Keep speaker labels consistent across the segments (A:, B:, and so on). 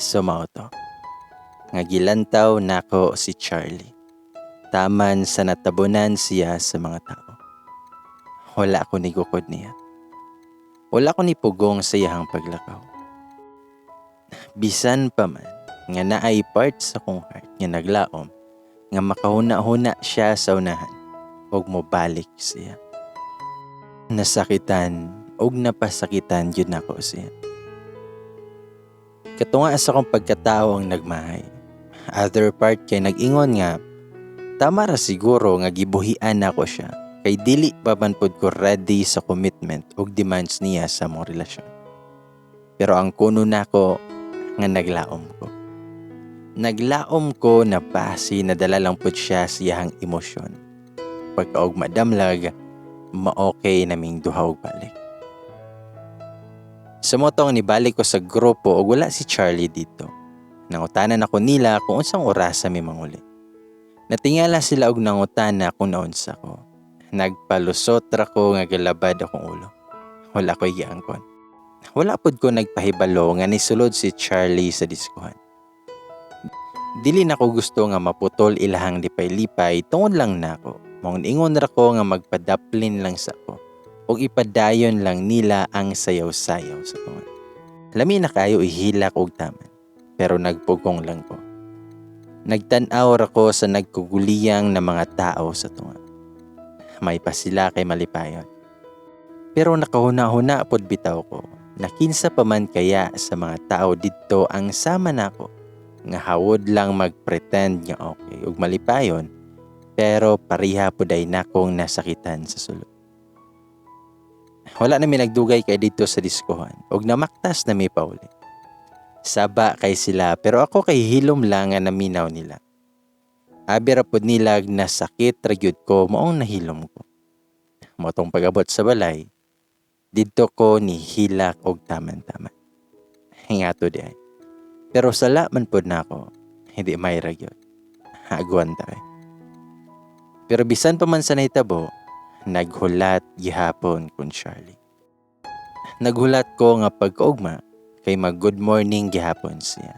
A: So mao to nga gilantaw nako si Charlie. Taman sa natabunan siya sa mga tao. Wala ko nigukod niya. Wala ko nipugong sa iyahang paglakaw. Bisan pa man nga naay part sa kong heart nga naglaom nga makahuna-huna siya sa unahan ug mobalik siya. Nasakitan ug napasakitan gyud nako siya. Katunga sa akong pagkatao ang nagmahay. Other part kay nag-ingon nga tama ra siguro nga gibuhian nako siya kay dili pa man pud ko ready sa commitment ug demands niya sa among relasyon. Pero ang kuno nako nga naglaom ko. Naglaom ko na basi nadala lang pud siya sa iyahang emosyon. Pagkaugma damlag, ma-okay naming duha og balik. Sa mao to nga nibalik ko sa grupo ug wala si Charlie didto. Nangutanan ako nila kung unsang orasa mi manguli. Natingala sila og nangutana kung naunsa ko. Nagpalusot ra ko nga galabad akong ulo. Wala ko'y giangkon. Wala pud ko nagpahibalo nga nisulod si Charlie sa diskuhan. Dili na ko gusto nga maputol ilahang lipay-lipay tungod lang nako. Maong ingon ra ko nga magpadaplin lang sa ko ug ipadayon lang nila ang sayaw-sayaw sa tunga. Lami na kayo ihilak og taman, pero nagpugong lang ko. Nagtan-aw ra ko sa nagkuguliyang na mga tao sa tunga. May pa sila kay malipayon. Pero nakahuna-huna pod bitaw ko na kinsa pa man kaya sa mga tao didto ang sama nako nga hawod lang magpretend nga okay ug malipayon, pero pareha pud ay nakong nasakitan sa sulod. Wala na mi nagdugay kay didto sa diskohan ug namaktas na mi pauli. Saba kay sila, pero ako kay hilom lang nga naminaw nila. Abi ra pod nila nasakit ra gyud ko, maong nahilom ko. Mao tong pag-abot sa balay, didto ko nihilak og taman-taman. Hingato di ay. Pero sala man pod nako, hindi may ra gyud. Agwanta kay. Pero bisan pa man sa nahitabo, naghulat gihapon kun Charlie. Naghulat ko nga pagkaugma kay mag good morning gihapon siya.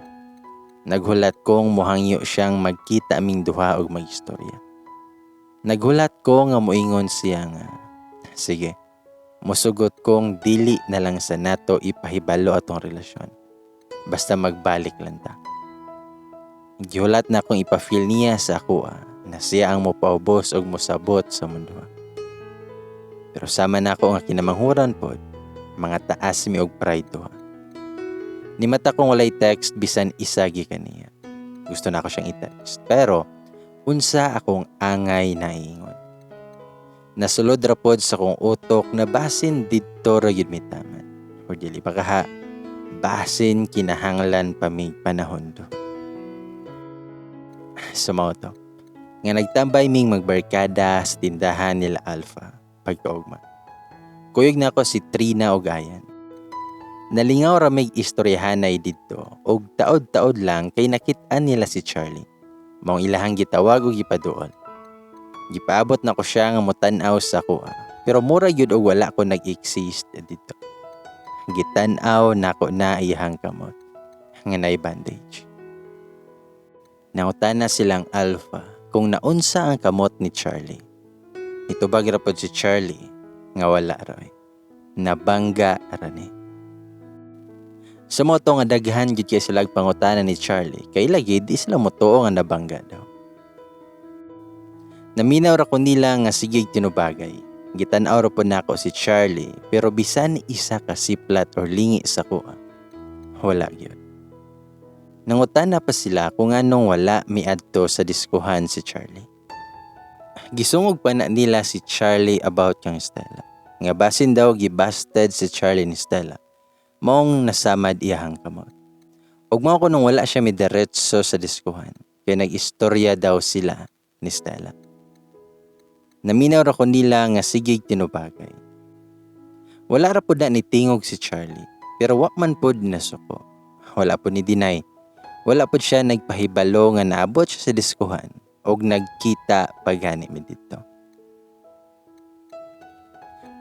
A: Naghulat kong muhangyo siyang magkita aming duha og magistorya. Naghulat ko nga muingon siya nga, sige, musugot kong dili na lang sa nato ipahibalo atong relasyon. Basta magbalik lang ta. Gihulat na akong ipa-feel niya sa ako na siya ang mopaubos og mosabot sa mundo. Pero sama na ako nga kinamanghuran pod, mga taas mi og pride duha. Nimata kong walay text bisan isa gikan niya. Gusto na ako siyang i-text. Pero unsa akong angay naingon? Nasulod ra pod sa akong utok na basin didto ra gyud mi taman. Or dili pa kaha, basin kinahanglan pa mig panahon do. So mao to nga nagtambay ming magbarkada sa tindahan nila Alpha pagkaugma. Kuyog na ako si Trina og Ayan. Nalingaw ra mig istoryahanay didto og taod-taod lang kay nakit-an nila si Charlie. Maong ilahang gitawag og gipaduol. Gipaabot na ko siya nga motan-aw sa kuha, pero mura gyud og wala ko nag-exist didto. Gitan-aw nako na iyahang kamot nga nay bandage. Nangutana silang Alpha kung naunsa ang kamot ni Charlie. Nitubag ra pod si Charlie nga wala ra. Nabangga ra ni. Sa mao to nga daghan gyud kay sila pangutana ni Charlie kay lagi di sila motuo nga nabangga daw. Naminaw ra ko nila nga sige tinubagay. Gitan-aw ra pod nako si Charlie, pero bisan isa ka siplat or lingi sa kuha, wala gyud. Nangutana pa sila kung anong wala miadto sa diskuhan si Charlie. Gisungog pa na nila si Charlie about kang Stella. Nga basin daw gibasted si Charlie ni Stella. Maong nasamad iyahang kamot. Ug mao ko nung wala siya midiretso sa diskuhan. Kay nag-istorya daw sila ni Stella. Naminaw ra ko nila nga sigig tinubagay. Wala ra pod na nitingog si Charlie, pero wa man pod nasuko. Wala pod ni deny. Wala pod siya nagpahibalo nga naabot siya sa diskuhan og nagkita pagani mi didto.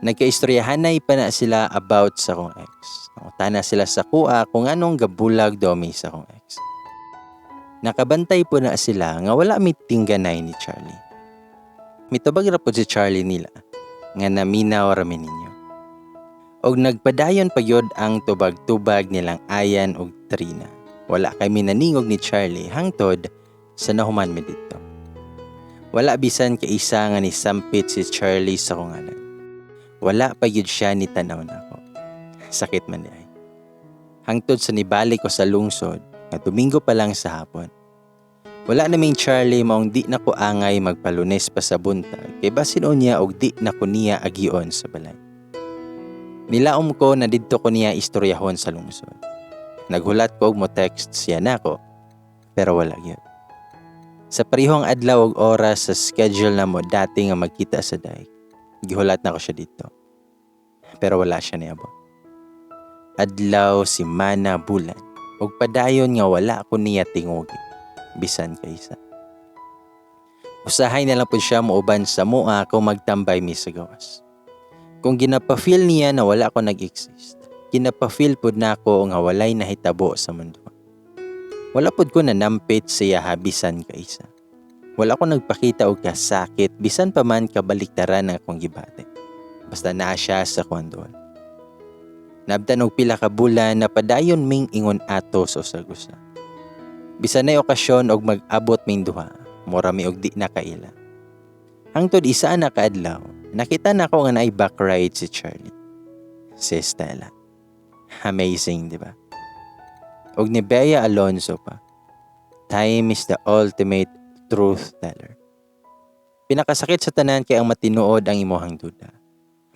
A: Nagkaistoryahanay pa na sila about sa akong ex. Nangutana sila sa akoa kung nganong gabulag daw mi sa akong ex. Nakabantay pod na sila nga wala mi tingganay ni Charlie. Mitubag ra pod si Charlie nila nga naminaw ra mi ninyo. Og nagpadayon pa gyud ang tubag-tubag nilang Ayan og Trina. Wala kami naningog ni Charlie hangtod sa nahuman mi didto. Wala bisan kaisa nga nisampit si Charlie sa akong ngalan. Wala pa gyud siya ni tanaw nako. Sakit man diay. Hangtod sa nibalik ko sa lungsod nga Domingo pa lang sa hapon. Wala na ming Charlie, maong di na ko angay magpalunes pa sa buntag kay basin unya og di na ko niya agion sa balay. Nilaom ko na didto ko niya istoryahon sa lungsod. Naghulat ko og mo text siya nako, pero wala gyud. Sa parehong adlaw ug oras sa schedule namo dati nga magkita sa dike, gihulat nako siya didto. Pero wala siya niabot. Adlaw, simana, bulan, ug padayon nga wala ko niya tingugi bisan kaysa. Usahay na lang pod siya muuban sa amoa kung magtambay mi sa gawas. Kung ginapa-feel niya na wala ko nag-exist, ginapa-feel pod nako nga walay nahitabo sa mundo. Wala pod ko nanampit sa iya bisan kaysa. Wala ko nagpakita og kasakit bisan pa man kabaliktaran ang akong gibati. Basta naa siya sa kwandon. Nabtan og pila ka bulan na padayon ming ingon ato sa usag-usa. Bisan nay okasyon og mag-abot ming duha, mura mi og di na kaila. Hangtod isa na kaadlaw, nakita nako nga naay back ride si Charlie. Si Stella. Amazing, di ba? Og ni Bea Alonzo pa. Time is the ultimate truth teller. Pinakasakit sa tanan kay ang matinuod ang imuhang duda.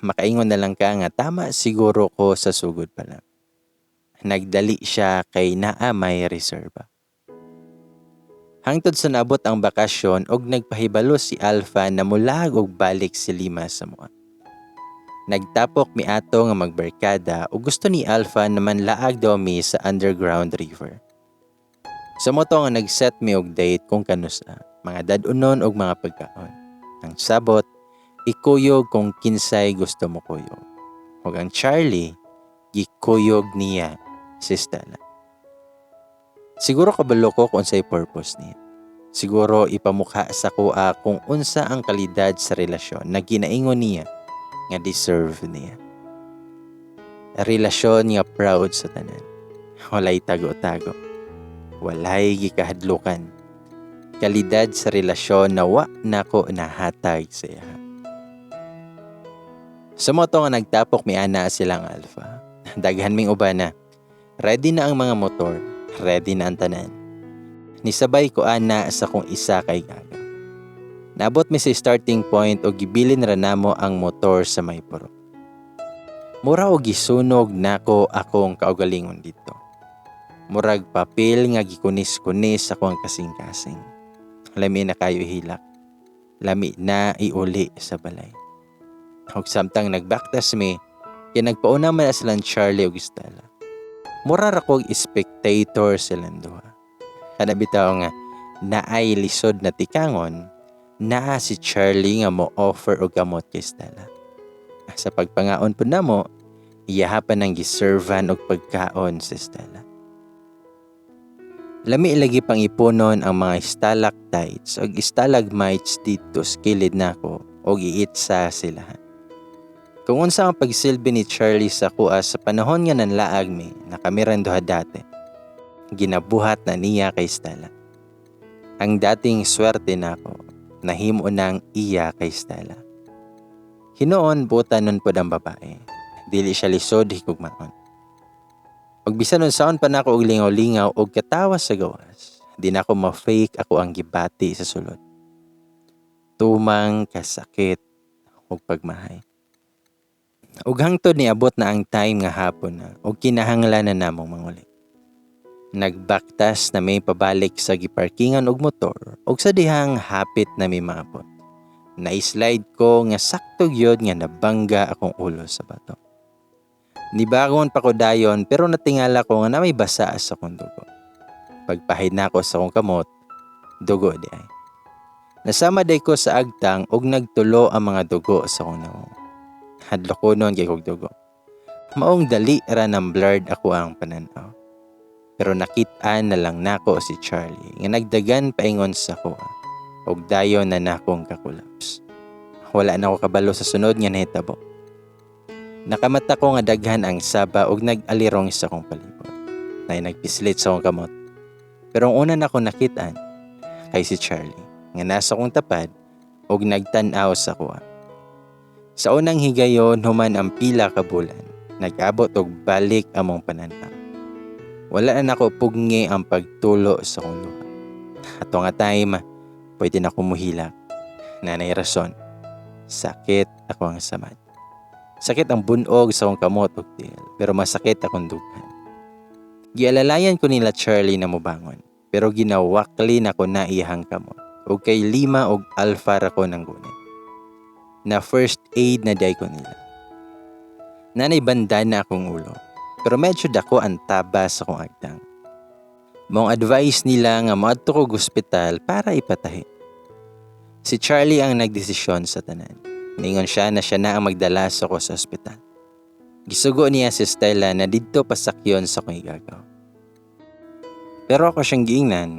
A: Makaingon na lang ka nga tama siguro ko sa sugod pa lang. Nagdali siya kay naa may reserba. Hangtod sa naabot ang bakasyon og nagpahibalo si Alpha na mulaag og balik si Lima sa amoa. Nagtapok mi ato nga magbarkada ug gusto ni Alpha na manlaag daw mi sa underground river. Sa mao to nga nag-set mi og date kung kanusa, mga dad-unon og mga pagkaon. Ang sabot, ikuyog kung kinsay gusto mo kuyog. Ug ang Charlie, gikuyog niya si Stella. Siguro kabalo ko kung unsay purpose niya. Siguro ipamukha sa akoa kung unsa ang kalidad sa relasyon na ginaingon niya nga deserve niya. Relasyon nga proud sa tanan. Walay tago-tago. Walay gikahadlukan. Kalidad sa relasyon na wa nako nahatag sa iya. Sa mao to nga nagtapok mi ana silang Alpha. Daghan ming uban na. Ready na ang mga motor. Ready na ang tanan. Nisabay ko ana sa kung isa kay gaga. Naabot mi sa starting point o gibilin ra namo ang motor sa may puro. Mura og gisunog nako akong kaugalingon didto. Murag papel nga gikunis-kunis ako ang kasing-kasing. Lami na kayo hilak. Lami na iuli sa balay. Ug samtang nagbaktas mi, kay nagpauna man na silang Charlie ug Stella. Mura ra kog spectator silang duha. Kana bitaw nga naay lisod na tikangon, naa si Charlie nga mo offer og kamot kay Stella. Sa pagpangaon pod namo, iyaha pa nang giservan og pagkaon si Stella. Lami lagi pang ipunon ang mga stalactites ug stalagmites didto sa kilid nako og iitsa sila. Kung unsa ang pagsilbi ni Charlie sa akoa sa panahon nga nanlaag mi na kami rang duha dati, ginabuhat na niya kay Stella. Ang dating swerte nako, nahimo nang iya kay Stella. Hinuon buotanon pod ang babae. Dili siya lisod higugmaon. Ug bisan unsaon pa nako og lingaw-lingaw og katawa sa gawas, di nako ma-fake ako ang gibati sa sulod. Tumang kasakit ug pagmahay. Ug hangtod niabot na ang time nga hapon na ug kinahanglan na namong manguli. Nagbaktas na mi pabalik sa giparkingan og motor ug sa dihang hapit na mi maabot, na-slide ko nga sakto gyud nga nabangga akong ulo sa bato. Nibangon pa ko dayon pero natingala ko nga na may basa sa akong dugo. Pagpahid nako sa akong kamot, dugo diay. Nasama day ko sa agtang ug nagtulo ang mga dugo sa akong nawong. Hadlokonon kay kog dugo. Maong dali ra nang blurred ako ang pananaw. Pero nakit-an na lang nako si Charlie nga nagdagan paingon sa akoa ug dayon na nakong kakulaps. Wala na ko kabalo sa sunod nga nahitabo. Nakamata ko nga daghan ang saba ug nag-alirong sa akong palibot. Nay nagpislit sa akong kamot. Pero ang una nako nakit-an kay si Charlie nga nasa akong tapad ug nagtan-aw sa akoa. Sa unang higayon human ang pila ka bulan, nag-abot og balik among pananaw. Wala na nako pugngi ang pagtulo sa akong luha. Ato nga time, pwede na ko muhilak. Nanay rason. Sakit ako ang samad. Sakit ang bunog sa akong kamot ug tiil, pero masakit akong dughan. Gialalayan ko nila Charlie na mubangon, pero ginawakli na ko na iyahang kamot ug kay Lima og Alpha ra ko nang gunit. Na first aid na day ko nila. Nanay banda na akong ulo, pero medyo dako ang taba sa akong agtang. Maong advice nila nga moadto ko ospital para ipatahi. Si Charlie ang nagdesisyon sa tanan. Ningon siya na ang magdala sa ko sa ospital. Gisugo niya si Stella na didto pasakyon sa akong igagaw. Pero ako siyang giingnan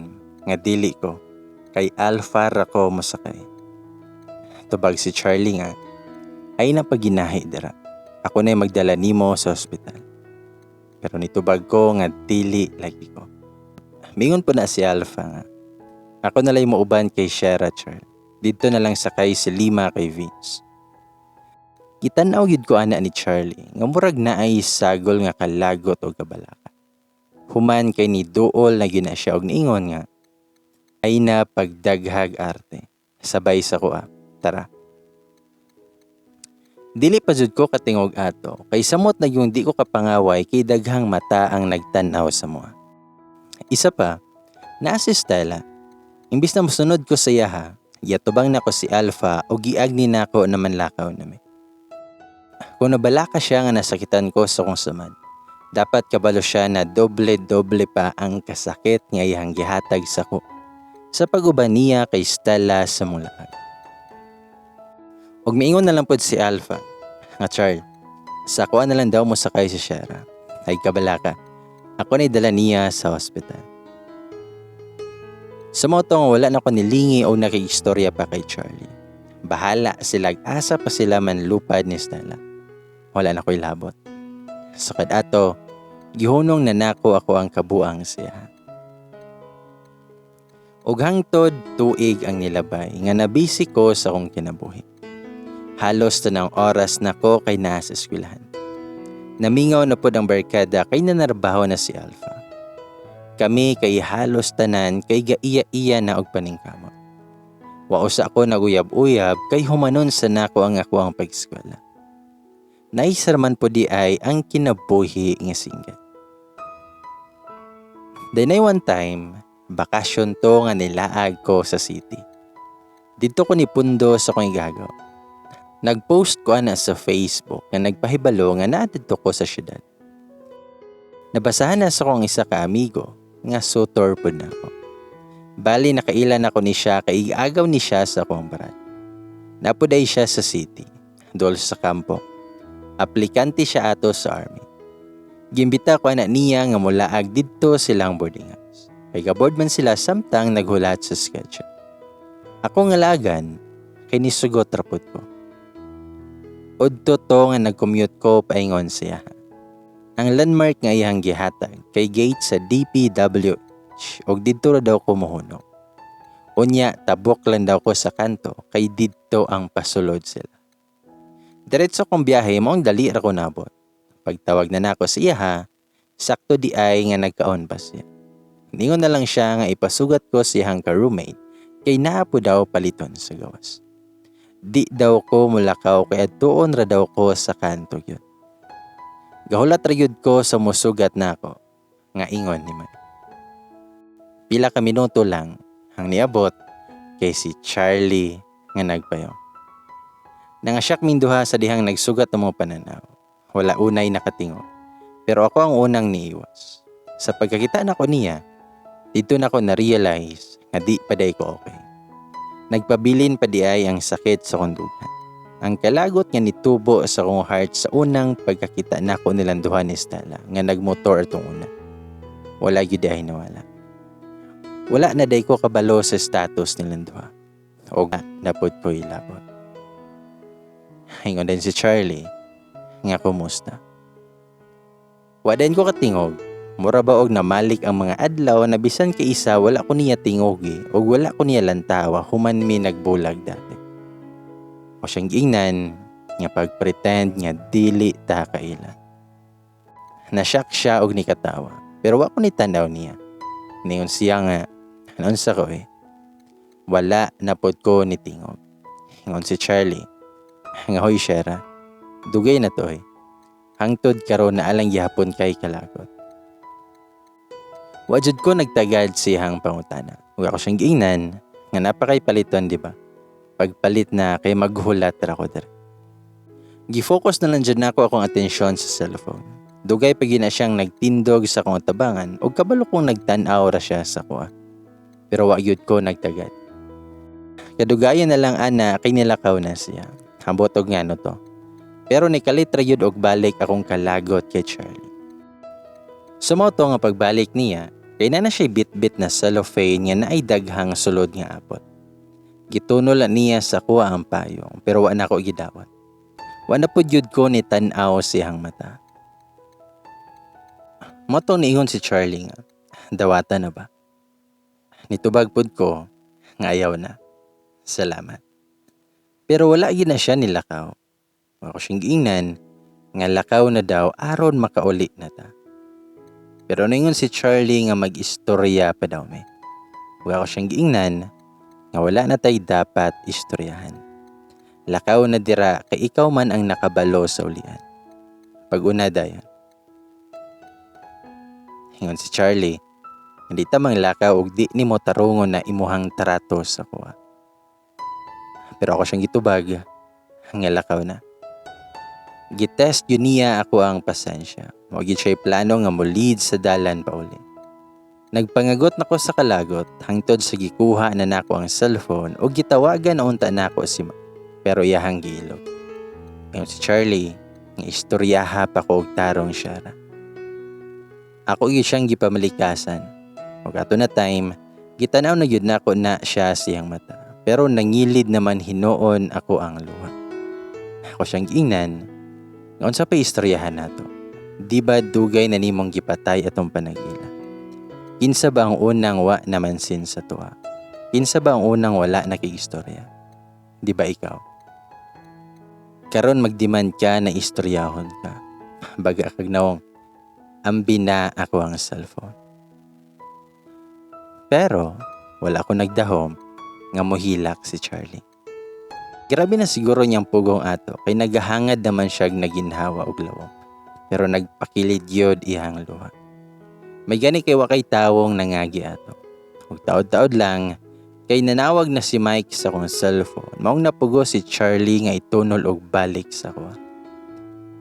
A: nga dili ko kay Alpha ra ko mosakay. Tubag si Charlie nga ay napaginahi dira. Ako na'y magdala nimo sa ospital. Pero nitubag ko nga dili lagi ko. Mingon po na si Alpha nga ako nalay muuban kay Shera, Charlie. Didto na lang sakay si Lima kay Vince. Gitan-aw gyud ko ana ni Charlie nga murag naay sagol nga kalagot o kabalaka. Human kay ni duol na gyud na siya og niingon nga ay na pagdaghag arte. Sabay sa kuha. Tara. Dili pa jud ko katingog ato kay samot na yung di ko kapangaway kay daghang mata ang nagtan-aw sa mua. Isa pa, naa si Stella. Imbis na mosunod ko sa iyaha, giatubang nako si Alpha o giagni nako na manlakaw nami. Kung nabalaka siya nga nasakitan ko sa kong samad, dapat kabalo siya na doble-doble pa ang kasakit nga iyang gihatag sa ko sa pag-uban niya kay Stella sa mong laag. Ug miingon na lang pod si Alpha nga, "Charl, sa akoa na lang daw mo sakay si Shera. Ay kabalaka. Ako na'y dala niya sa ospital." Sa mao to nga wala na ko nilingi o nakiistorya pa kay Charlie. Bahala sila asa pa sila manlupad ni Stella. Wala na ko'y labot. Sukad ato, gihunong na nako ako ang kabuang siya. Ug hangtod tuig ang nilabay nga nabisi ko sa akong kinabuhi. Halos tanang oras nako kay naa sa eskwelahan. Namingaw na pod ang barkada kay nanarbaho na si Alpha. Kami kay halos tanan kay gaiya-iya na og paningkamot. Wa usa ko naguyab-uyab kay humanon sa nako ang ako ang pag-eskwela. Nice man po di ay ang kinabuhi nga single. Then ay one time, bakasyon to nga nilaag ko sa city. Didto ko ni pundo sa akong igagaw. Nag-post ko ana sa Facebook nga nagpahibalo nga naa didto ko sa syudad. Nabasahan na sa akong isa ka amigo nga sutor pud nako. Bali nakailan ako ni siya kay igaagaw ni siya sa akong brad. Napuday siya sa city, dol sa kampo. Aplikante siya ato sa army. Gimbita ko ana niya nga mulaag didto silang boarding house. Kay gaboard man sila samtang naghulat sa schedule. Ako nga lagan kay nisugot ra pud ko. Udto to nga nag-commute ko paingon siya. Ang landmark nga iyang gihatag kay gate sa DPWH og didto ra daw ko mohunong. Unya tabok lang daw ko sa kanto kay didto ang pasulod sila. Diretso kong biyahe, maong dali ra ko nabot. Pagtawag na nako sa iyaha, sakto di ay nga nagkaon pa siya. Ningon na lang siya nga ipasugat ko sa iyang ka-roommate kay naa po daw paliton sa gawas. Di daw ko mulakaw kay adtuon ra daw ko sa kanto gyud. Gahulat ra gyud ko sa musugat nako nga ingon ni man. Pila ka minuto lang ang niabot kay si Charlie nga nagpayo. Nangasyak minduha sa dihang nagsugat ng mga pananaw. Wala unay nakatingo. Pero ako ang unang niiwas. Sa pagkakita nako niya, dito na ko na-realize nga di pa day ko okay. Nagpabilin pa di ay ang sakit sa kong dughan. Ang kalagot nga nitubo sa akong heart sa unang pagkakita nako nilang duha ni Stella nga nagmotor atong una. Wala gyud ay nawala. Wala na day ko kabalo sa status nilang duha. Og napod ko ilabot. Ingon din si Charlie nga kumusta. Wa din ko katingog. Mura ba og namalik ang mga adlaw na bisan kay isa wala ko niya tingogi og wala ko niya lantawa human mi nagbulag dati. O siyang giingnan nga pag-pretend nga dili ta kaila. Nashock siya og nikatawa pero wa ko ni tanaw niya. Ningon siya nga unsa ko eh. Wala na pod ko ni tingog. Ingon si Charlie nga, "Hoy Shera, dugay na to eh. Hangtod karon na alang gihapon kay kalagot." Wa jud ko nagtagad siyang pangutana. Ug ako siyang giingnan nga napakay paliton, di ba? Pagpalit na kay maghulat ra ko diri. Gi-focus na lang jud nako akong atensyon sa cellphone. Dugay pa gina siyang nagtindog sa akong tabangan ug kabalo kong nagtan-aw ra siya sa kuha. Pero wa gyud ko nagtagad. Kadugayan na lang ana kay nilakaw na siya. Ambot og ngano to. Pero nikalit ra gyud og balik akong kalagot kay Charlie. Sa to nga pagbalik niya, kay na siya bit-bit na cellophane nga naay daghang sulod nga apple. Gitunol na niya sa kuha ang payong pero wa na ko gidawat. Wa na pud gyud ko ni tan-aw siyang mata. Mao to niingon si Charlie nga, "Dawata na ba?" Nitubag pud ko nga ayaw na. Salamat. Pero wala gyud na siya nilakaw. Wa ko siyang giingnan nga lakaw na daw aron makauli na ta. Pero ningon si Charlie nga mag-istorya pa daw mi. Wa ko siyang giingnan nga wala na tay dapat istoryahan. Lakaw na dira kay ikaw man ang nakabalo sa ulian. Pag-una dayon. Ingon si Charlie, hindi ta manglakaw og di nimo tarungon na imuhang trato sa kuha. Pero ako siyang gitubag, nga lakaw na. Gitest yun niya ako ang pasensya. Wa gyud siya plano nga mo-lead sa dalan pauli. Nagpangagot nako sa kalagot hangtod sa gikuha na nako ang cellphone ug gitawagan na unta nako si Ma. Pero iyahang giilog. Ingon si Charlie, nga istoryaha pa ko og tarong siya. Ako gyud siyang gipamalikasan. Ug ato na time, gitanaw na gyud nako na siya siyang mata. Pero nangilid naman hinuon ako ang luha. Ako siyang giingnan, nga unsa pa istoryahan nato? Di ba dugay na nimong gipatay atong panag-ila? Kinsa ba ang unang wa namansin sa tuwa? Kinsa ba ang unang wala nakig-istorya? Di ba ikaw? Karon magdemand ka na istoryahon ka. Baga kag nawong, ambi na ako ang cellphone. Pero wala ko nagdahom nga mohilak si Charlie. Grabe na siguro niyang pugong ato kay nagahangad naman siya naginhawa og lawom. Pero nagpakilid yod iyang luha. May gani kay wa kay tawong nangagi ato. Ug taod-taod lang kay nanawag na si Mike sa akong cellphone. Maong napugo si Charlie nga itunol og balik sa ko.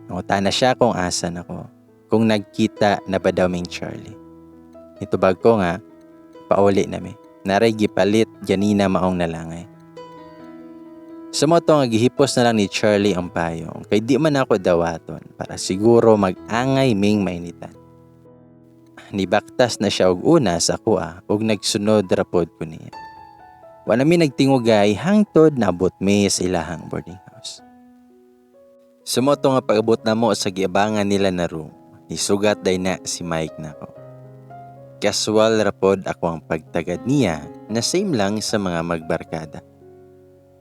A: Nangutana siya kung asa nako, kung nagkita na ba daw ming Charlie. Nitubag ko nga pauli nami. Naray gipalit ganina maong nalangay. Sa mao to nga gihipos na lang ni Charlie ang payong kay di man ako dawaton para siguro mag-angay ming mainitan. Nibaktas na siya og una sa kuha ug nagsunod ra pod ko niya. Wa na mi nagtingugay hangtod naabot mi sa ilahang boarding house. Sa mao to nga pag-abot namo sa giabangan nila na room, nisugat day na si Mike nako. Casual ra pod ako ang pagtagad niya na same lang sa mga magbarkada.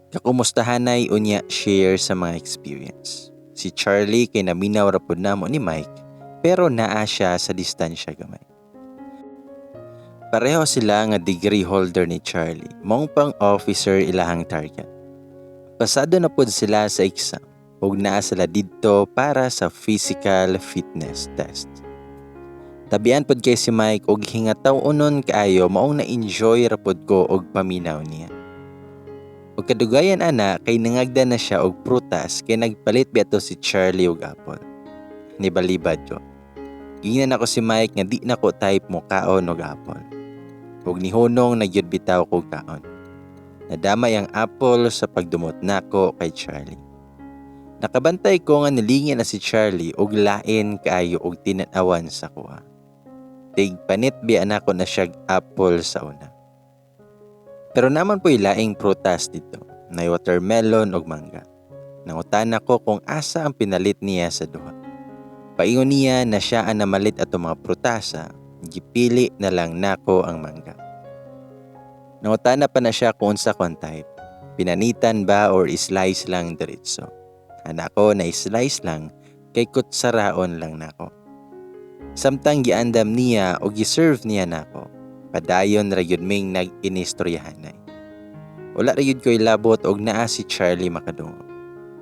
A: Kakumustahanay unya share sa mga experience. Si Charlie kay naminaw ra pod namo ni Mike pero naa siya sa distansya gamay. Pareho sila nga degree holder ni Charlie, maong pang officer ilahang target. Pasado na pod sila sa exam ug naa sila didto para sa physical fitness test. Tabian pod kay si Mike og hingataw-onon kaayo maong na-enjoy ra pod ko og paminaw niya. Ug kadugayan ana kay nangagda na siya og prutas kay nagpalit biya to si Charlie og apple. Nibalibad ko. Giingnan nako si Mike nga di nako type mo kaon og apple. Ug nihunong na gyud bitaw ko kaon. Nadamay ang apple sa pagdumot nako kay Charlie. Nakabantay ko nga nilingin na si Charlie og lain kaayo og tinan-awan sa kuha. Tig panit biya nako na siyag apple sa una. Pero naman po'y laing prutas dito, nay watermelon og mangga. Nangutana ko kung asa ang pinalit niya sa duha. Paingon niya na siya ang namalit atong mga prutasa, gipili na lang nako ang mangga. Nangutana pa na siya kung unsa ko ang type. Pinanitan ba or slice lang diretso. Ana ko na slice lang kay kutsaraon lang nako. Samtang giandam niya o giserve niya nako, padayon ra gyud ming nag-inistoryahanay. Wala ra gyud ko'y labot og naa si Charlie makadungog.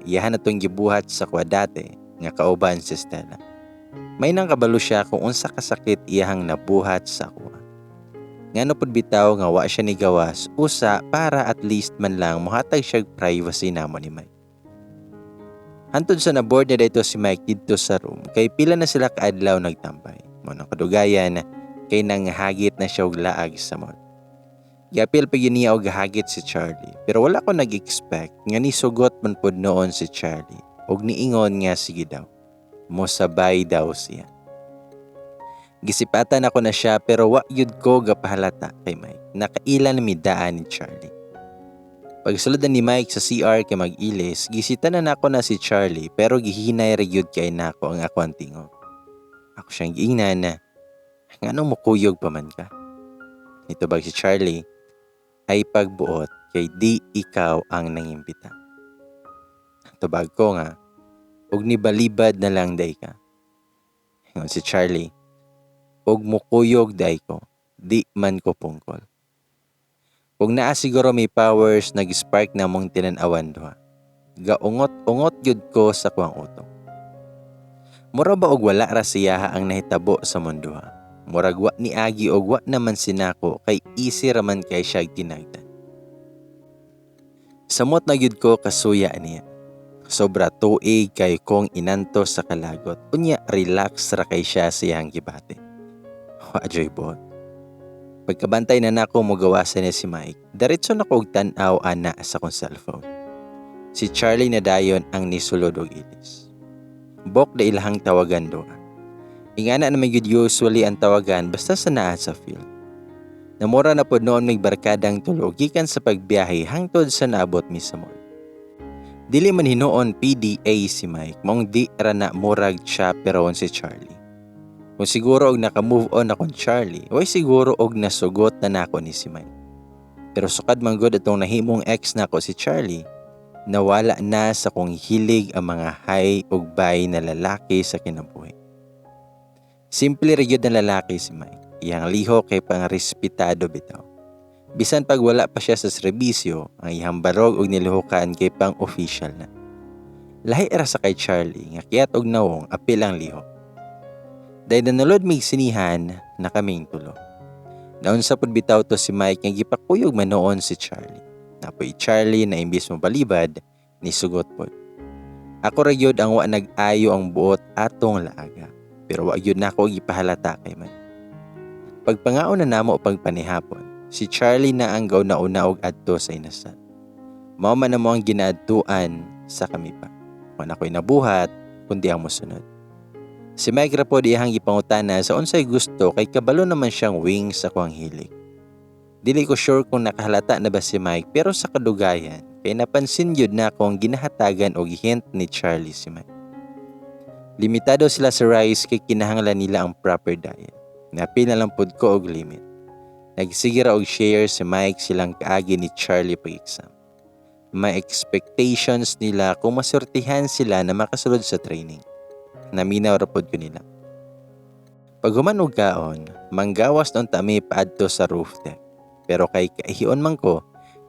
A: Iyahan na tong gibuhat sa kuha dati nga kauban si Stella. May nang kabalo siya kung unsa kasakit iyahang nabuhat sa kuha. Ngano pud bitaw nga wa siya ni gawas usa para at least man lang mohatag siya privacy namo ni Mike. Hantod sa na-board na dito si Mike didto sa room kay pila na sila kaadlaw nagtambay. Mao nang kadugayan kay nanghagit na siya og laag sa mall. Giapil pa gyud niya og hagit si Charlie pero wala ko nag-expect nga nisugot man pud noon si Charlie og niingon nga sige daw. Mosabay daw siya. Gisipatan ako na siya pero wa gyud ko gapahalata kay Mike. Nakaila na mi daan ni Charlie. Pagsulod na ni Mike sa CR kay mag-ilis, gisita na nako na si Charlie pero gihinay ra gyud kay nako ang ako ang tingog. Ako siyang giingnan na, "Nganong mukuyog pa man ka?" Nitubag si Charlie, "Ay pagbuot kay di ikaw ang nangimbita." Tubag ko nga, "Og nibalibad na lang day ka." Ingon si Charlie, "Og mukuyog day ko, di man ko pungkol." Kung naa siguro may powers, nag-spark na mong tinan-awan duha. Gaungot-ungot gyud ko sa kuang utok. Mura ba og wala ra siyaha ang nahitabo sa mundoha? Murag wa ni agi og wa naman sinako kay easy ra man kay siya tinagdan. Samot na gyud ko kasuya niya. Sobra tuig kay kong inantos sa kalagot. Unya relax ra kay siya sa iyang gibati. Wa joy buot. Pagkabantay na nako mogawasan niya si Mike, diretso na ko og tan-aw ana sa kong cellphone. Si Charlie na dayon ang nisulod og ilis. Bok na ilahang tawagan doa. Ingana na may gyud usually ang tawagan basta sa naa sa field. Namura na pod noon may barkadang tulo gikan sa pagbiyahe hangtod sa naabot mi sa mall. Dili man hinuon PDA si Mike, maong di ra na murag chaperon si Charlie. Kung siguro og naka-move on akong Charlie, way siguro og nasugot na nako ni si Mike. Pero sukad man gud atong nahimong ex nako si Charlie, nawala na sa kong hilig ang mga hi ug bye na lalaki sa kinabuhi. Simple ra gyud na lalaki si Mike. Iyang lihok kay pangrespetado bitaw. Bisan pag wala pa siya sa serbisyo, ang iyang barog og niluhukan kay pang official na. Lahi ra sa kay Charlie nga kiyat og nawong apil ang lihok. Dahil nanulod mig sinihan na kaming tulo. Naunsa pud bitaw to si Mike nga gipakuyog man noon si Charlie. Napoy Charlie na imbis mo balibad, nisugot pod. Ako ra gyud ang wa nag-ayo ang buot atong laaga, pero wa gyud nako gipahalata kay Mike. Pagpangaon na namo pagpanihapon, si Charlie na ang gauna-una og adto sa inasal. Mao man na mo ang ginaadtuan sa kami pa. Wa na ko'y nabuhat kundi ang mosunod. Si Mike ra pod iyang gipangutana sa unsay gusto kay kabalo naman siyang wings sa kuang hilig. Dili ko sure kung nakahalata na ba si Mike pero sa kadugayan kay napansin gyud na akong ginahatagan og hint ni Charlie si Mike. Limitado sila sa rice kay kinahanglan nila ang proper diet. Napil na lang pod ko og limit. Nagsige ra og share si Mike silang kaagi ni Charlie pag-exam. May expectations nila kung masurtihan sila na makasulod sa training. Naminaw ra pod ko nila. Pag human og kaon, manggawas noon tami paadto sa roof deck. Pero kay kaihion man ko,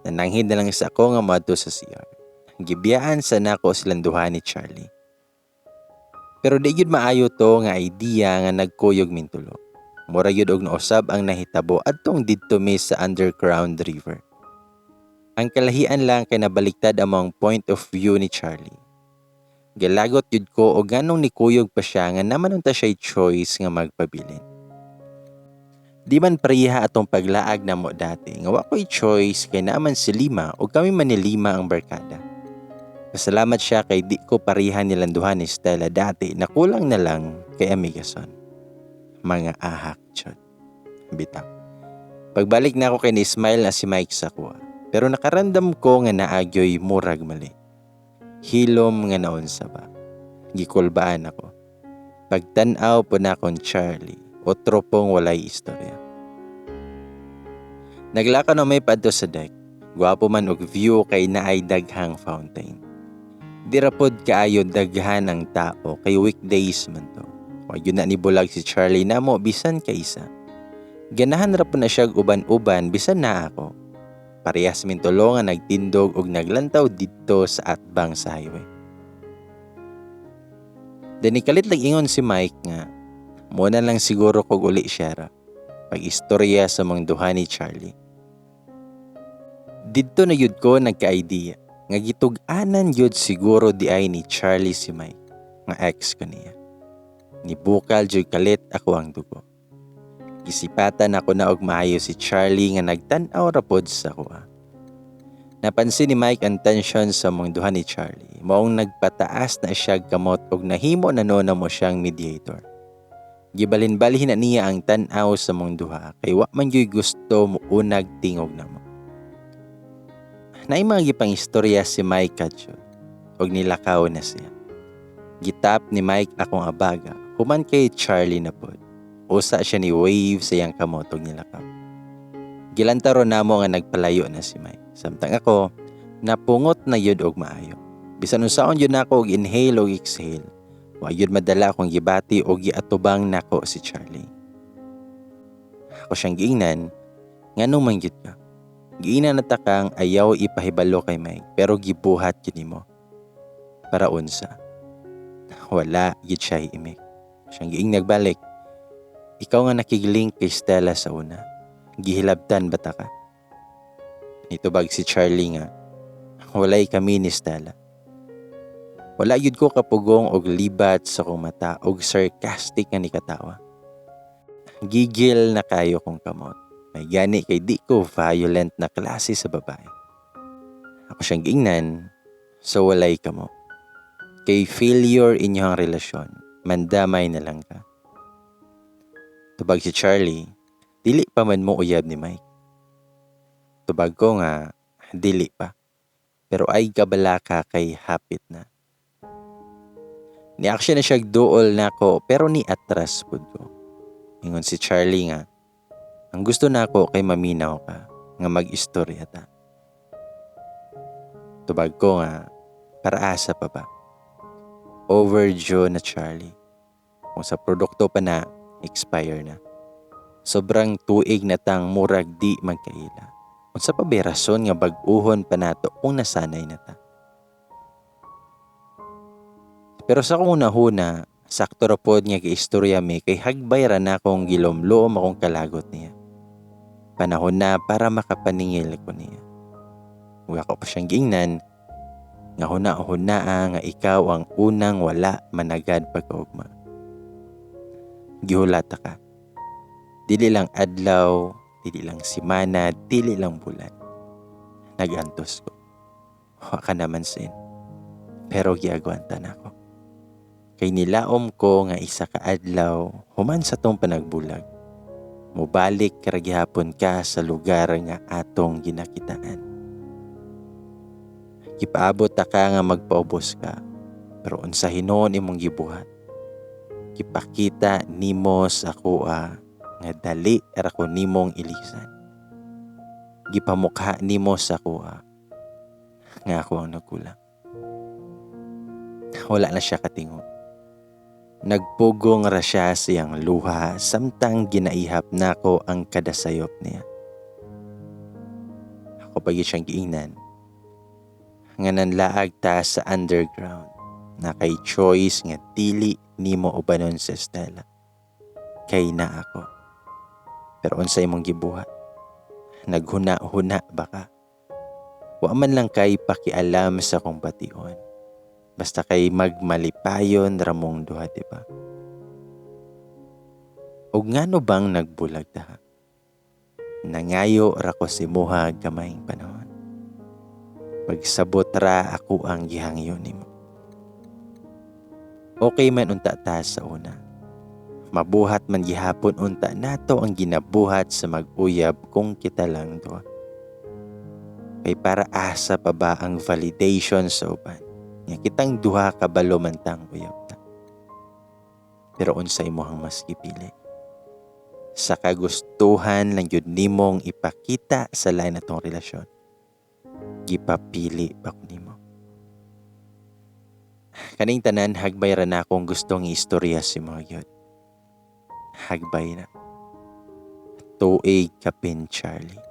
A: nananghid na lang sa ako nga moadto sa CR. Gibiyaan sa nako silang duha ni Charlie. Pero di gyud maayo to nga idea nga nagkuyog mintulo. Mura gyud og nausab ang nahitabo adtong didto mi sa underground river. Ang kalahian lang kay nabaliktad among point of view ni Charlie. Galagot gyud ko og ganong nikuyog pa siya nga naman unta siya choice nga magpabilin. Di man pareha atong paglaag namo dati nga wa ko'y choice kay naman si Lima o kami man ni Lima ang barkada. Pasalamat siya kay di ko pareha nilang duha ni Stella dati na kulang na lang kay Amigason. Mga ahak jud. Bitaw. Pagbalik na ako kay ni smile na si Mike sa kuha. Pero nakarandam ko nga naagyoy murag mali. Hilom nga naunsa ba. Gikulbaan ako. Pagtan-aw po na akong Charlie, otro pong walay istorya. Naglakaw na may padto sa deck. Gwapo man og view kay naay daghang fountain. Di ra pod kaayo daghan ang tao kay weekdays man to. Wa gyud na ni bulag si Charlie namo bisan kaysa. Ganahan ra po na siya uban-uban bisan na ako. Parehas min tulo nga nagtindog og naglantaw didto sa atbang sa highway. Then nikalit lang ingon si Mike nga muna lang siguro kog uli siya ra pag-istorya sa mga duha ni Charlie. Didto na yud ko nagka-idea nga gitug-anan yud siguro di ay ni Charlie si Mike nga ex ko niya. Nibukal jud kalit ako ang dugo. Gisipatan ako na og maayo si Charlie nga nagtan-aw ra pod sa kuha. Napansin ni Mike ang tension sa mga duha ni Charlie. Maong nagpataas na siya kamot og nahimo na no mo siyang mediator. Gibalin-balhin na niya ang tan-aw sa mong duha kay wa man gyud gusto muunag tingog namo. Naay mga gipang istorya si Mike kadyo og nilakaw na siya. Gitap ni Mike akong abaga human kay Charlie na pod. Usa siya ni wave sa iyang kamot og nilakaw. Gilantaro namo nga nagpalayo na si Mike. Samtang ako, napungot na yun og maayo. Bisan unsaon yun nako og inhale og exhale, wa yun madala akong gibati og giatubang nako si Charlie. Ako siyang giingnan, nganong man gyud ka? Giingnan na ta kang ayaw ipahibalo kay Mike pero gibuhat gyud nimo. Para unsa? Wala gyud siya imik. Siyang giing nagbalik. Ikaw nga nakiglink kay Stella sa una. Gihilabtan ba ta ka? Nitubag si Charlie nga, walay kami ni Stella. Wala gyud ko kapugong og libat sa akong mata og sarcastic nga nikatawa. Gigil na kayo kong kamot. May gani kay di ko violent na klase sa babae. Ako siyang giingnan, so walay kamo. Kay failure inyong relasyon, mandamay na lang ka. Tubag si Charlie, dili pa man mo uyab ni Mike. Tubag ko nga, dili pa. Pero ay kabala ka kay hapit na. Ni-action na siya duol nako pero ni atras pud ko. Ingon si Charlie nga, ang gusto nako kay maminaw ka, nga mag-istorya ta. Tubag ko nga, para asa pa ba? Overdue na, Charlie. Kung sa produkto pa na, expire na. Sobrang tuig na tang murag di magkaila. Unsa pa bay rason nga bag-uhon pa nato kung nasanay na ta? Pero sa akong hunahuna, sakto ra pod nga giistorya mi kay hagbay ra na akong gilomloom akong kalagot niya. Panahon na para makapaningil ko niya. Ug ako pa siyang giingnan nga huna-hunaa nga ikaw ang unang wala managad pagkaugma. Gihulata ka. Dili lang adlaw, dili lang simana, dili lang bulan. Nagantos ko. Wa ka naman sin. Pero giagwanta na ako. Kay nilaom ko nga isa ka adlaw human sa tong panagbulag. Mubalik ra gihapon ka sa lugar nga atong ginakitaan. Gipaabot ta ka nga magpaubos ka, pero unsa hinuon imong gibuhat? Gipakita nimo sa akoa nga dali ra ko nimong ilisan. Gipamukha nimo sa akoa nga ako ang nagkulang. Wala na siya katingo. Nagpugong ra siya siyang luha samtang ginaihap nako ang kada sayop niya. Ako pa gyud siyang giingnan nga nanlaag ta sa underground na kay choice nga dili nimo ubanon sa Stella. Kay na ako. Pero unsa imong gibuhat? Naghuna-huna ba ka? Wa man lang kay pakialam sa akong bation. Basta kay magmalipayon ramong duha, di ba? Ug ngano bang nagbulag ta? Nangayo ra ko sa imuha gamayng panahon. Pagsabot ra ako ang gihangyo nimo. Okay man unta ta sa una. Mabuhat man gihapon unta nato ang ginabuhat sa mag-uyab kung kita lang duha. Kay para asa pa ba ang validation sa uban? Nga kitang duha kabalo man tang uyab ta. Pero unsay imong mas gipili? Sa kagustuhan lang yun nimong ipakita sa lain atong relasyon. Gipapili pa ko nimo. Kaning tanan, hagbay ra na akong gustong istorya sa mga gyud. Hagbay na. Tuig kapin, Charlie.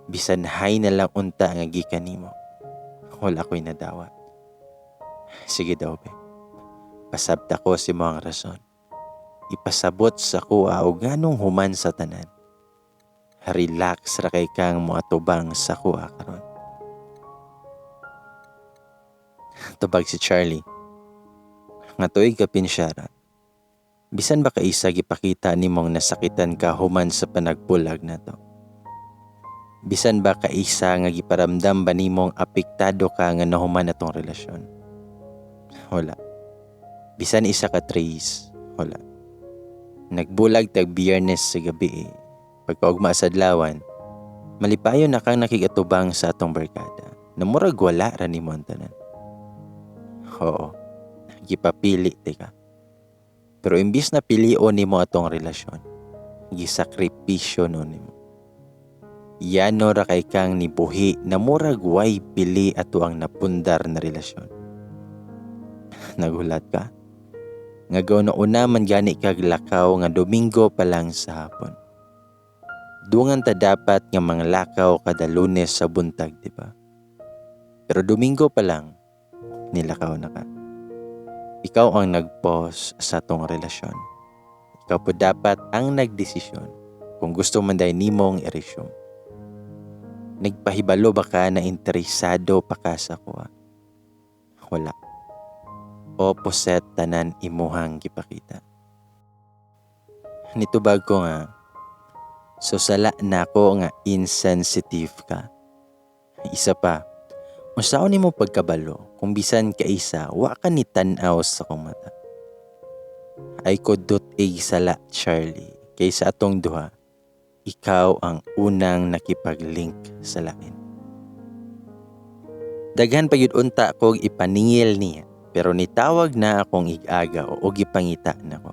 A: Bisan hi na lang unta nga gikan nimo. Wala ko'y nadawat. Sige daw, be. Pasabta ko sa imong rason. Ipasabot sa kuha og nganong human sa tanan. Relax ra kay kang moatubang sa kuha karon. Tubag si Charlie. Nga tuig kapin siya ra. Bisan ba kaisa gipakita nimong nasakitan ka human sa panagbulag na to? Bisan ba kaisa nga giparamdam ba nimong apektado ka nga nahuman atong relasyon? Wala. Bisan isa ka trace, wala. Nagbulag tag Biyernes sa gabi eh. Pagkaugma sa adlawan, malipayon na kang nakigatubang sa atong barkada. Na murag wala ra nimo ang tanan. Oo, gipapili tika. Pero imbis na pilion nimo atong relasyon, gisakripisyo no nimo. Yano ra kay kang nibuhi na murag way pili ato ang napundar na relasyon. Nagulat ka? Nga gauna-una man gani kag lakaw nga Domingo pa lang sa hapon. Dungan ta dapat nga mga lakaw kada Lunes sa buntag, di ba? Pero Domingo pa lang, nilakaw na ka. Ikaw ang nag-pause sa tong relasyon. Ikaw po dapat ang nagdesisyon kung gusto man dahil nimong i-resume. Nagpahibalo ba ka na interesado pa ka sa kuha? Wala. Opposite tanan imuhang gipakita. Nitubag ko nga, so sala na ako nga insensitive ka. Isa pa, unsaon nimo pagkabalo kung bisan kaisa wa ka ni tan-aw sa akong mata? Ay ko dut-ig sala, Charlie, kaysa atong duha, ikaw ang unang nakipag-link sa lain. Daghan pa yun unta kog ipaningil niya, pero nitawag na akong ig-aga o gipangita nako.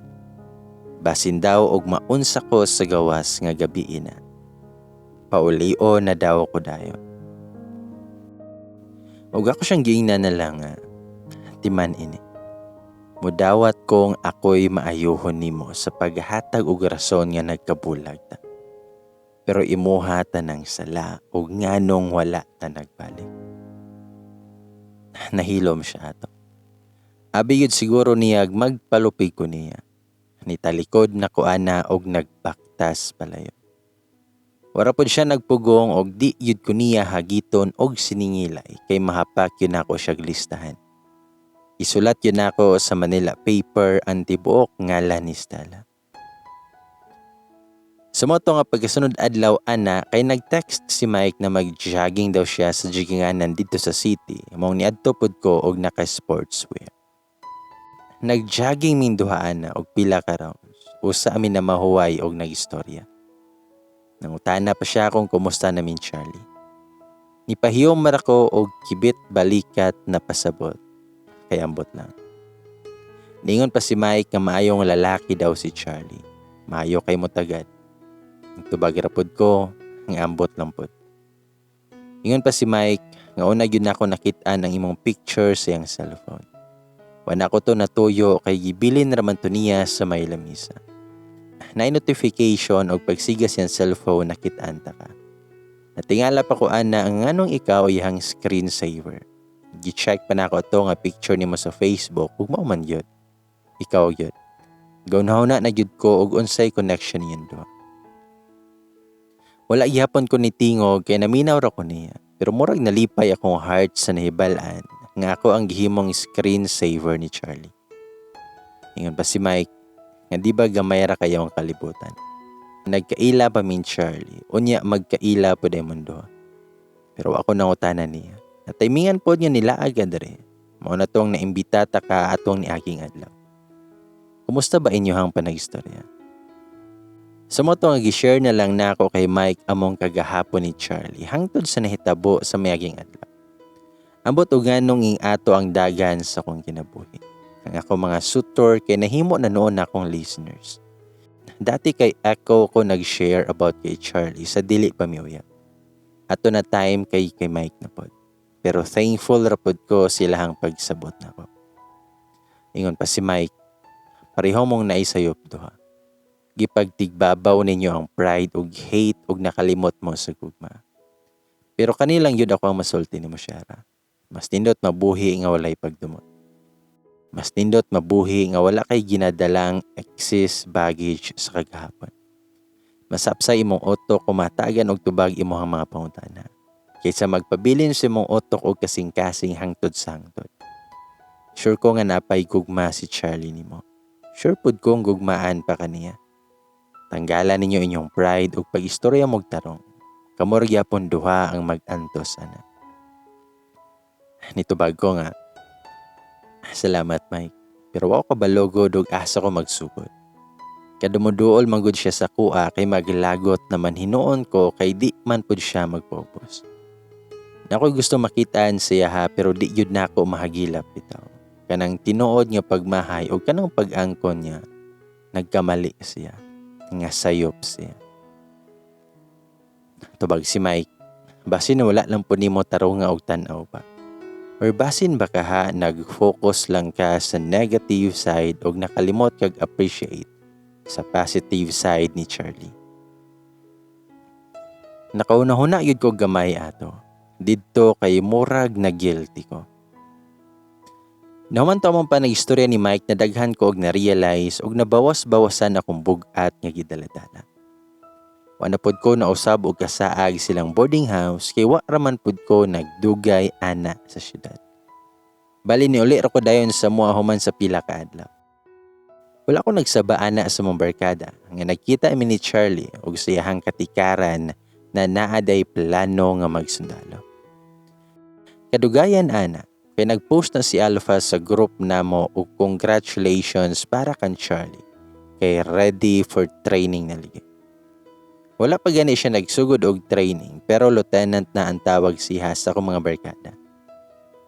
A: Basin daw og maunsa ko sa gawas nga gabi na. Paulio na daw ko dayon. Og ako siyang giingnan na lang nga, timan ini. Mudawat kong ako'y maayuhon nimo sa paghatag og rason nga nagkabulag ta. Pero imuha ta ng sala og nganong wala ta nagbalik. Nahilom siya ato. Abi yun siguro niyag magpalupig ko niya. Nitalikod na ko ana og nagbaktas palayo. Wara pod siya nagpugong og di yud ko niya hagiton og siningilay kay mahapak yun ako siyag listahan. Isulat yun ako sa Manila paper ang tibuok ngalan ni Stella. Sa moto nga pagkasunod adlaw ana kay nag-text si Mike na mag-jogging daw siya sa jogginganan dito sa city. Maong niadto pod ko og naka-sportswear. Nag-jogging ming duha ana og pila ka rounds. Usa amin na mahuway og nag-istorya. Nangutana pa siya kung kumusta namin Charlie. Nipahiyom man ako og kibit balikat na pasabot. Kay ambot lang. Ningon pa si Mike nga maayong lalaki daw si Charlie. Maayo kay mo tagad. Tubag ra pod ko, nga ambot lang pod. Ingon pa si Mike nga una gyud nako nakit-an ang imong picture sa iyang cellphone. Wala ko to natuyo kay gibilin raman to niya sa may lamisa. Naay notification og pagsiga siyang cellphone nakit-an ta ka. Natingala pa ko ana ang nganong ikaw iyang screensaver. Gi-check pa nako to nga picture nimo sa Facebook ug mao man gyud. Ikaw gyud. Gaunhaw na gyud ko og unsay connection niyan duha. Wala gihapon ko ni tingog kay naminaw ra ko niya. Pero murag nalipay akong heart sa nahibal-an nga ako ang gihimong screen saver ni Charlie. Ingon pa si Mike nga di ba gamay ra kayo ang kalibutan. Nagkaila pa min Charlie, unya magkaila pud ay mundo. Pero ako nangutana niya. Nataymingan pod nga nilaag ka diri. Mao na tong naimbita ta ka atong niaging adlaw. Kumusta ba inyohang panagistorya? Sa mao to nga gi-share na lang nako kay Mike among kagahapon ni Charlie hangtod sa nahitabo sa miaging adlaw. Ambot og nganong ing ato ang dagan sa akong kinabuhi. Ang ako mga suitor kay nahimo na noon akong listeners. Dati kay Echo ko nag-share about kay Charlie sa dili pa miuyab. Ato na time kay Mike na pod. Pero thankful ra pod ko silahang pagsabot nako. Ingon pa si Mike, pareho mong naisayop duha. Gipagtigbabaw ninyo ang pride ug hate ug nakalimot mo sa gugma. Pero kanilang yun ako ang masulti nimo, Shara. Mas nindot mabuhi nga walay pagdumot. Mas nindot mabuhi nga wala kay ginadalang excess baggage sa kagahapon. Masapsay imong utok kung matagan og tubag imong mga pangutana. Kaysa magpabilin sa imong utok og kasing-kasing hangtod sa hangtod. Sure ko nga napay gugma si Charlie nimo. Sure pud kong gugmaan pa kaniya. Tanggalan ninyo inyong pride ug pag-istorya mog tarong. Kamo ra gyapon duha ang mag-antos ana. Nitubag ko nga, "Salamat, Mike. Pero wa ko kabalo gud og asa ko magsugod." Kadumuduol man gud siya sa kuha kay maglagot naman hinuon ko kay di man pud siya magpaubos. Nakoy gusto makitaan siya ha, pero di gyud nako mahagilap bitaw. Kanang tinuod nga pagmahay o kanang pag-angkon niya, nagkamali siya, nga sayop siya. Tubag si Mike, "Basin wala lang po nimo tarunga og tan-aw ba? Or basin ba ka ha nag-focus lang ka sa negative side og nakalimot kag appreciate sa positive side ni Charlie?" Nakauna-huna gyud ko gamay ato. Didto kay murag na guilty ko. Nahuman to among panag-istorya ni Mike na daghan ko og na-realize og nabawas-bawasan akong bug-at nga gidaladala. Wa na pod ko nausab og kasaag silang boarding house kay wa raman pod ko nagdugay ana sa syudad. Bali niuli ra ko dayon sa mua human sa pila ka adlaw. Wala ko nagsaba ana sa mong barkada nga nagkita mi ni Charlie og sa iyahang katikaran na naa day plano nga magsundalo. Kadugayan ana kay nagpost na si Alpha sa group namo og congratulations para kan Charlie kay ready for training na ligi. Wala pa gani siya nagsugod og training pero lieutenant na ang tawag siya sa akong mga barkada.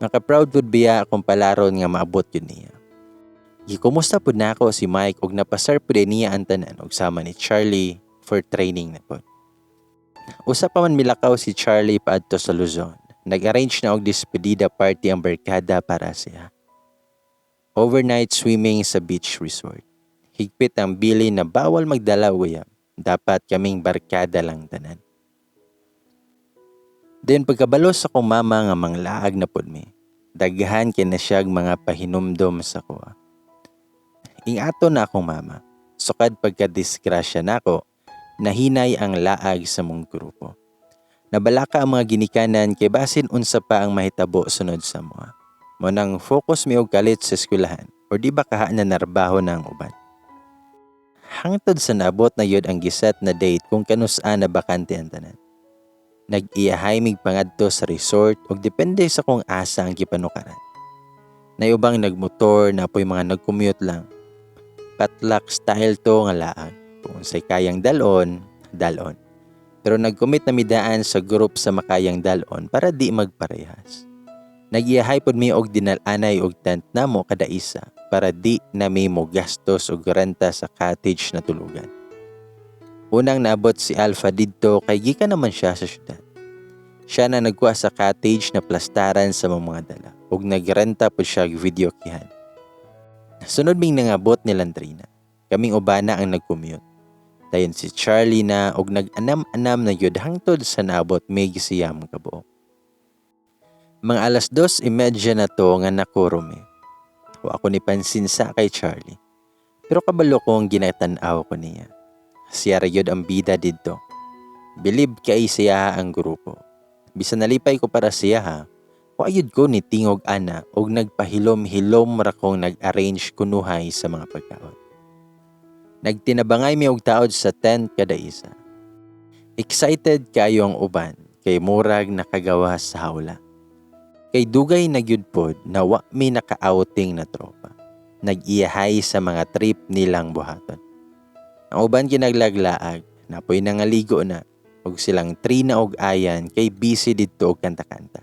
A: Maka-proud pud biya akong palaron nga maabot yun niya. Gikumusta pud nako si Mike og napasar pud niya ang tanan og sama ni Charlie for training na pud. Usa pa man milakaw si Charlie paadto sa Luzon. Nag-arrange na og despedida party ang barkada para siya. Overnight swimming sa beach resort. Higpit ang bili na bawal magdala og uyab. Dapat kaming barkada lang tanan. Then pagkabalo sa akong mama nga manglaag na pud mi, daghan kay na siyag mga pahinumdom sa kuha. Ingato na akong mama. Sukad pagkadisgrasya nako, nahinay ang laag sa mong grupo. Nabalaka ang mga ginikanan kay basin unsa pa ang mahitabo sunod sa mua. Mo nang focus mi og kalit sa eskwelahan or di ba kaha na narbaho na ang uban. Hangtod sa naabot na yun ang giset na date kung kanus-a na bakante ang tanan. Nag-iyahay mig pangadto sa resort ug depende sa kung asa ang gipanukaran. Nayubang nagmotor na po'y mga nag-commute lang. Potluck style to nga laag. Kung unsay kayang dalon, dalon. Pero nag-commit na midaan sa group sa makayang dalon para di magparehas. Nag-iyahay pod mi og dinal-anay og tent namo kada isa para di na mi mo gastos og renta sa cottage na tulugan. Unang naabot si Alpha didto kay gikan naman siya sa syudad. Siya na nagkuha sa cottage na plastaran sa mga dala ug nagrenta pod siya og video kihan. Sunod ming nangabot ni Landrina. Kaming ubana ang nag-commute. Dayon si Charlie na og nag-anam-anam na yun hangtod sa naabot mig siyam kabuok. Mga 2:30 na to nga nakuro mi. Wa ako ni pansin sa kay Charlie. Pero kabalo ko ang ginatan-aw ko niya. Siya ra yun ang bida didto. Bilib kay siya ang grupo. Bisan nalipay ko para siya ha, wa yun ko ni tingog ana og nagpahilom-hilom ra kong nag-arrange kunuhay sa mga pagkaon. Nagtinabangay mi og taod sa tent kada isa. Excited kayo ang uban. kay murag nakagawas sa hawla. Kay dugay na gyud pod na wa mi naka-outing na tropa. Nag-iyahay sa mga trip nilang buhaton. Ang uban kinaglaglaag, napoy nangaligo na, ug silang Trina og Ayan kay busy didto og kanta-kanta.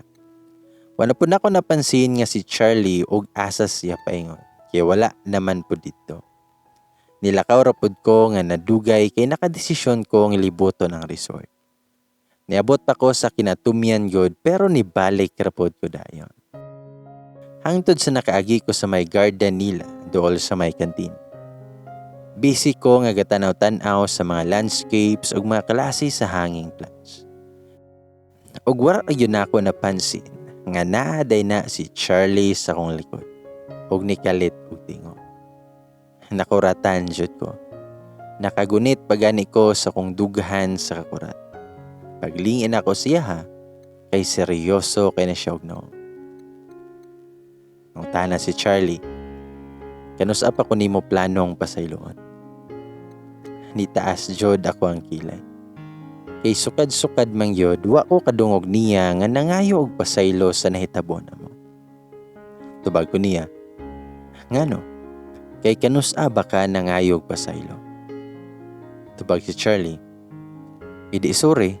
A: Wala pud nako napansin nga si Charlie og asa siya paingon, kay wala naman pud didto. Nilakaw ra pud ko nga nadugay kay nakadesisyon ko nga libuton ang resort. Niabot pa ko sa kinatumyan gud pero nibalik ra pud ko dayon. Hangtod sa nakaagi ko sa may garden nila dool sa may kantin. Busy ko nga gatanaw-tanaw sa mga landscapes ug mga klase sa hanging plants. Ug wala ra gyud nako napansin nga naa diay na si Charlie sa akong likod ug nikalit og tingog. Nakuratan jud ko. Nakagunit pa gani ko sa akong dughan sa kakurat. Paglingin ako siya ha, kay seryoso kay na siya og nawong. Nangutana si Charlie, "Kanus-a pa ko nimo planong pasayloon?" Nitaas jud ako ang kilay. Kay sukad-sukad man gyud, wa ko kadungog niya nga nangayo og pasaylo sa nahitabo namo. Tubag ko niya, "Ngano? Kay kanus-a ba ka nangayo og pasaylo?" Tubag si Charlie, "Idi sorry."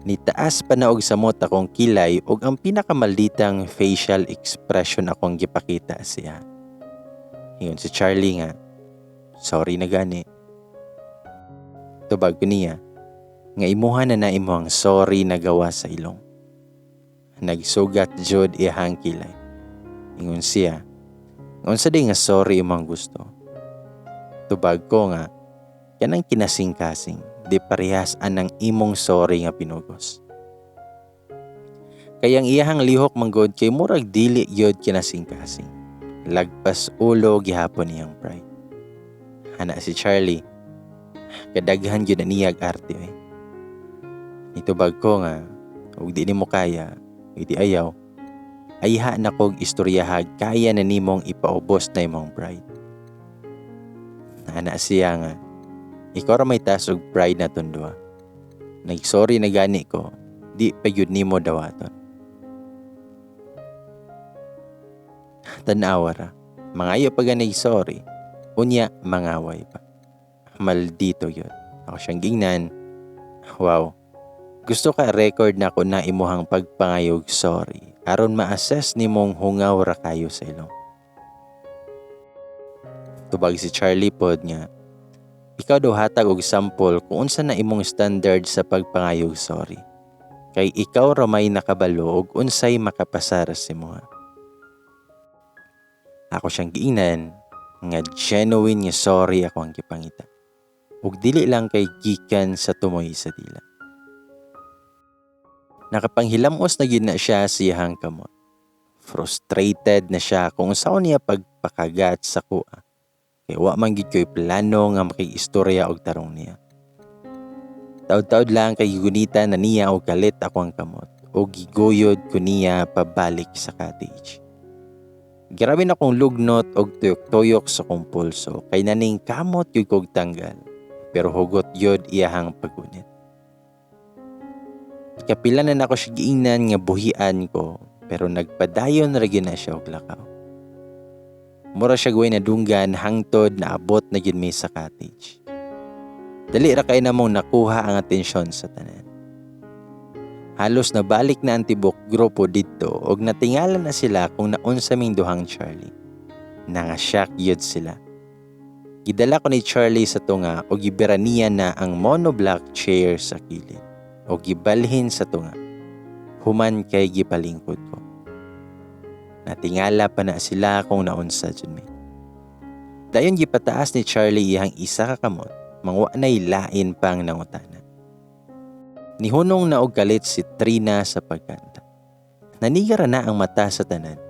A: Nitaas pa na og samot akong kilay ug ang pinakamalditang facial expression akong gipakita siya. Ingon si Charlie nga, "Sorry na gani." Tubag ko niya, nga imuha na na imuhang sorry na gawa sa ilong. Nagsugat jud iyahang kilay. Ingon siya, "Unsa di nga sorry imong gusto?" Tubag ko nga, kanang kinasing-kasing, di parehas anang imong sorry nga pinugos. Kay ang iyahang lihok manggod kay murag dili gyud kinasing-kasing. Lagpas ulo gihapon iyang pride. Ana si Charlie, "Kadaghan gyud na niyag arte oy." Nitubag ko nga, ug di nimo kaya, di ayaw, ayha na kog istoryahag kaya na nimong ipaubos na imong pride. Ana siya nga, "Ikaw ra may taas og pride naton duha. Nag-sorry na gani ko, di pa gyud nimo dawaton." Tan-awa ra, mangayo pa gani sorry, unya mangaway pa. Maldito yun. Ako siyang gingnan, "Wow, gusto ka record na ko na imuhang pagpangayog sorry aron ma-assess nimong hungaw ra kayo sa ilong." Tubag si Charlie pod nga, "Ikaw daw hatag og sample kung unsa na imong standard sa pagpangayog sorry. Kay ikaw ra may nakabalo og unsay makapasar sa imuha." Ako siyang giingnan nga genuine nga sorry ako ang gipangita. Ug dili lang kay gikan sa tumoy sa dila. Nakapanghilamos na gyud na siya sa iyahang kamot. Frustrated na siya kung unsaon niya pagpakagat sa kuha. Kay wa man gyud ko'y plano nga makig-istorya og tarong niya. Taud-taud lang kay gigunitan na niya og kalit ako ang kamot o giguyod ko niya pabalik sa cottage. Grabe na kong lugnot og tuyok-tuyok sa kong pulso kay naning kamot gyud kog tanggal, pero hugot gyud iyahang paggunit. Kapila na nako siya giingnan nga buhian ko pero nagpadayon ra gyud na siya og lakaw. Mura siya way nadunggan hangtod naabot na gyud mi sa cottage. Dali ra kay namong nakuha ang atensyon sa tanan. Halos nabalik na ang tibok grupo didto og natingala na sila kung naunsa ming duhang Charlie. Nangasyak gyud sila. Gidala ko ni Charlie sa tunga og gibira niya na ang monoblock chair sa kilid o gibalhin sa tunga. Human kay gipalingkod ko. Natingala pa na sila kung naunsa jud mi. Dayon gipataas ni Charlie iyang isa ka kamot, mangwa na'y lain pang nangutana. Nihunong na og kalit si Trina sa pagkanta. Nanigara na ang mata sa tanan,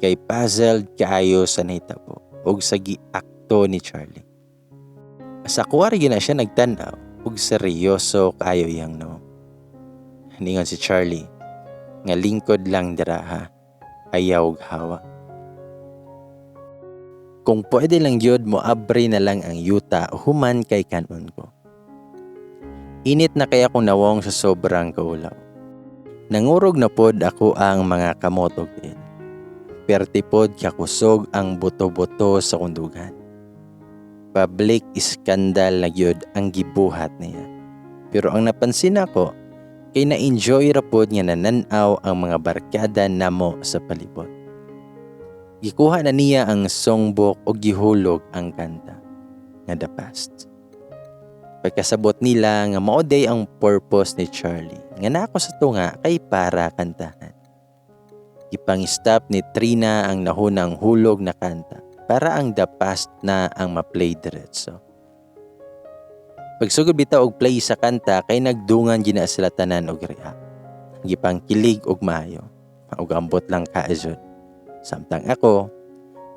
A: kay puzzled kaayo sa nahitabo og sa giakto ni Charlie. Sa kuwari na siya nagtan-aw og seryoso kaayo iyang nawong. Ningon si Charlie, nga lingkod lang dira ha, ayaw og hawa. Kung pwede lang gyud mo abri na lang ang yuta human kay kanon ko. Init na kay akong nawong sa sobrang kaulaw. Nangurog na pod ako ang mga kamot og tiil. Perti pod kakusog ang buto-buto sa akong dughan. Public scandal na gyud ang gibuhat niya. Pero ang napansin nako kay na-enjoy ra pod nga nanan-aw ang mga barkada namo sa palibot. Gikuha na niya ang songbook ug gihulog ang kanta nga "The Past." Pagkasabot nila nga mao diay ang purpose ni Charlie nga naa ko sa tunga kay para kantahan. Gipang-stop ni Trina ang nahunang hulog na kanta para ang "The Past" na ang ma-play diretso. Pagsugod bitaw og play sa kanta kay nagdungan gina sila tanan og react. Gipangkilig og maayo. Og ambot lang ka jud. Samtang ako,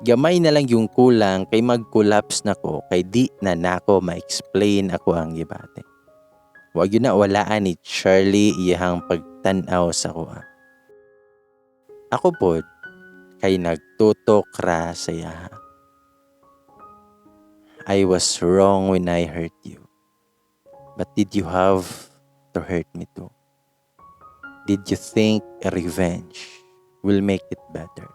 A: gamay na lang yung kulang kay mag-collapse na ko kay di na nako ma-explain ako ang gibati. Wa gyud na walaan ni Charlie iyahang pagtan-aw sa kuha. Ako pod kay nagtutok ra sa iyaha. I was wrong when I hurt you. But did you have to hurt me too? Did you think a revenge will make it better?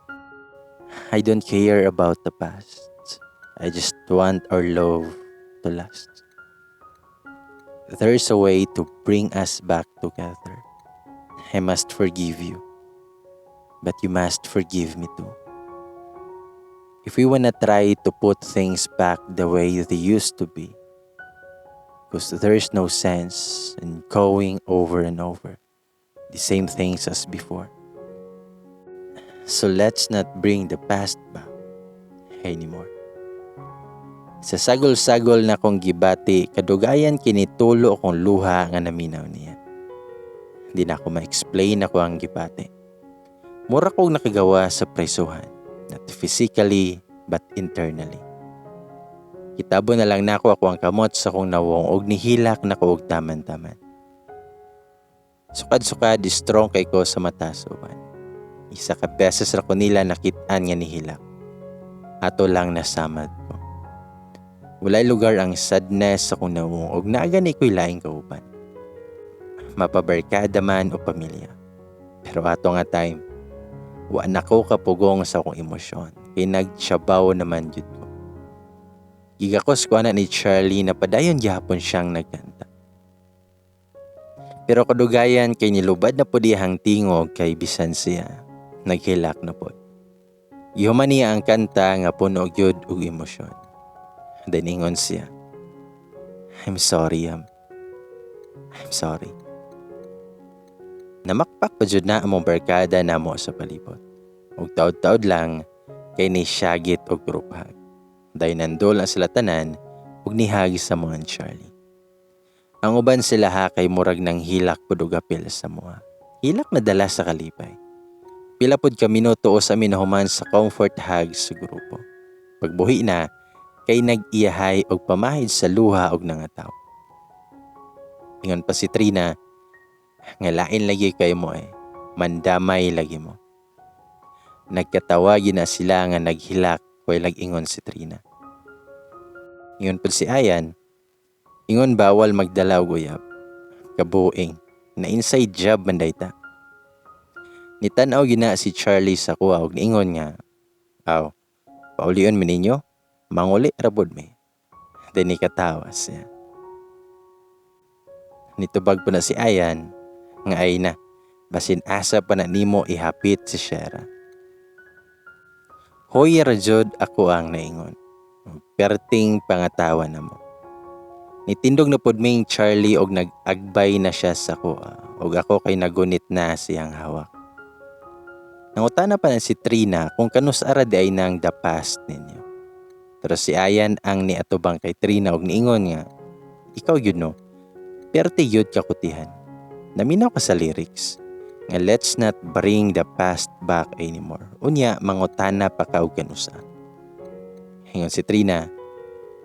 A: I don't care about the past. I just want our love to last. There's a way to bring us back together. I must forgive you. But you must forgive me too. If we wanna try to put things back the way they used to be, because there's no sense in going over and over the same things as before. So let's not bring the past back anymore. Sa sagol-sagol na kong gibati, kadugayan kinitulo akong luha nga naminaw niya. Hindi na ako ma-explain ako ang gibati. Mura kong nakagawa sa presuhan, not physically but internally. Kitabo na lang nako ako ang kamot sa akong nawong og nihilak nako og taman-taman. Sukad-sukad, strong kay ko sa mata sa uban. Isa ka beses ra ko nila nakit-an nga nihilak. Ato lang nasamad ko. Walay lugar ang sadness sa akong nawong og naa gani ko'y laing kauban, mapabarkada man o pamilya. Pero ato nga time, wa na ko kapugong sa akong emosyon kay nagtsabaw naman jud ko. Gigakos ko ana ni Charlie na padayon gihapon siyang nagkanta. Pero kadugayan kay nilubad na pud iyang tingog kay bisan siya naghilak na pod. Gihuman niya ang kanta nga puno gyud og emosyon. Then ingon siya, "I'm sorry, Yam. I'm sorry." Namakpak pa jud na among barkada namo sa palibot. Ug taod-taod lang kay ni syagit og group hug. Dayon nandol ang sila tanan ug nihag sa mga ni Charlie. Ang uban sila ha kay murag nang hilak pud og apil sa mua. Hilak na dala sa kalipay. Pila pud ka minuto o sa nahuman sa comfort hug sa grupo. Pagbuhi na kay nag-iyahay og pamahid sa luha og nangataw. Ingon pa si Trina nga lain lagi kay mo eh. Mandamay lagi mo. Nagkatawa na sila nga naghilak way lag-ingon si Trina. Ingon pud si Ayan, ingon bawal magdala og uyab. Kabuing, na inside job man ta. Nitan-aw gina si Charlie sa kuha og niingon nga, "Aw, paulion mi ninyo, manguli ra pud mi." Then nikatawa siya. Nitubag po na si Ayan, nga ay na, basin asa pa na nimo ihapit si Shera. Hoy ra jud ako ang naingon. Perting pangatawa na mo. Nitindog na pud ming Charlie og nag-agbay na siya sa kuha og ako kay nagunit na siyang hawak. Nangutana pa na si Trina kung kanus ara di ay nang "The Past" ninyo. Pero si Ayan ang niatubang kay Trina og niingon nga, "Ikaw yun no, perti yun kakutihan. Naminaw ka sa lyrics nga let's not bring the past back anymore. Unya mangutana pa ka og kanusa." Ingon si Trina,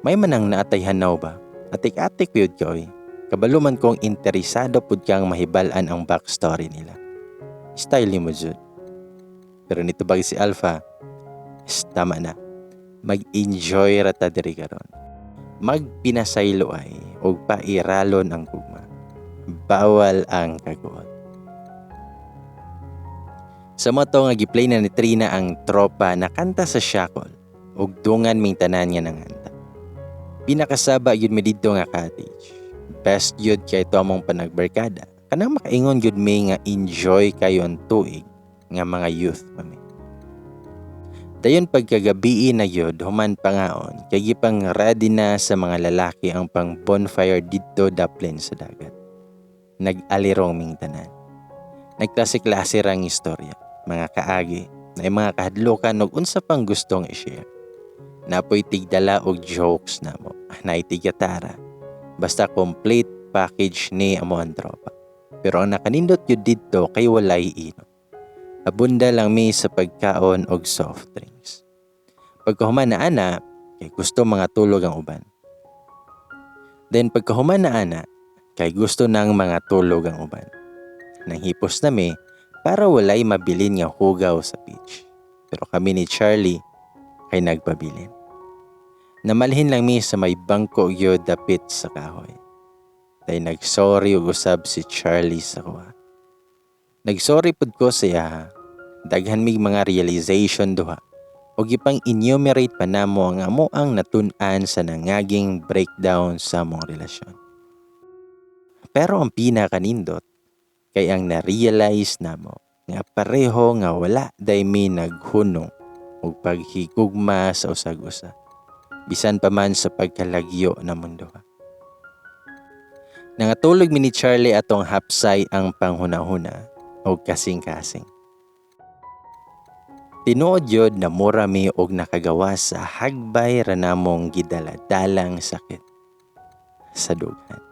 A: "May manang naatay hanaw ba? Atik-atik yun ka oy. Kabalo man kong interesado pud kang mahibal-an ang backstory nila. Style mo jud." Pero nitubag si Alpha, "Tama na. Mag-enjoy ra ta diri karon. Magpinasaylo ay og pairalon ang gugma." Bawal ang kaguot. Sa mao to nga giplay na ni Trina ang "Tropa" na kanta sa Siakol ug dungan ming tanan nga nanganta. Pinakasaba gyud mi didto nga cottage. Best gyud kay to among panagbarkada. Kanang makaingon gyud mi nga enjoy kayo ang tuig nga mga youth pa mi. Dayon pagkagabii na gyud human pangaon kay gipang ready na sa mga lalaki ang pang bonfire didto daplin sa dagat. Nag-alirong ming tanan. Nagklase-klase rang istorya, mga kaagi, na mga kahadlukan og unsa pang gustong i-share. Napoy tigdala og jokes namo, naay tigatara. Basta complete package ni amo ang tropa. Pero ang nakanindot gyud didto kay walay inom. Abunda lang mi sa pagkaon og soft drinks. Pagkahuman na ana, kay gusto mga tulog ang uban. Then pagkahuman na ana, kay gusto nang mga tulog ang uban. Nanghipos na mi para walay mabilin nga hugaw sa beach. Pero kami ni Charlie kay nagpabilin. Namalhin lang mi sa may bangko gyud dapit sa kahoy. Day nagsorry ug usab si Charlie sa kuha. Nagsorry pud ko sa iyaha. Daghan mig mga realization duha. Og gipang enumerate pa namo ang amo ang natun-an sa nangaging breakdown sa among relasyon. Pero ang pinakanindot kay ang na-realize namo nga pareho nga wala day mi naghunong og paghigugma sa usag-usa. Bisan pa man sa pagkalagyo namong duha. Nangatulog mi ni Charlie atong hapsay ang panghunahuna og kasing-kasing. Tinuod yun na mura mi og nakagawa sa hagbay ra namong gidaladalang sakit sa dughan.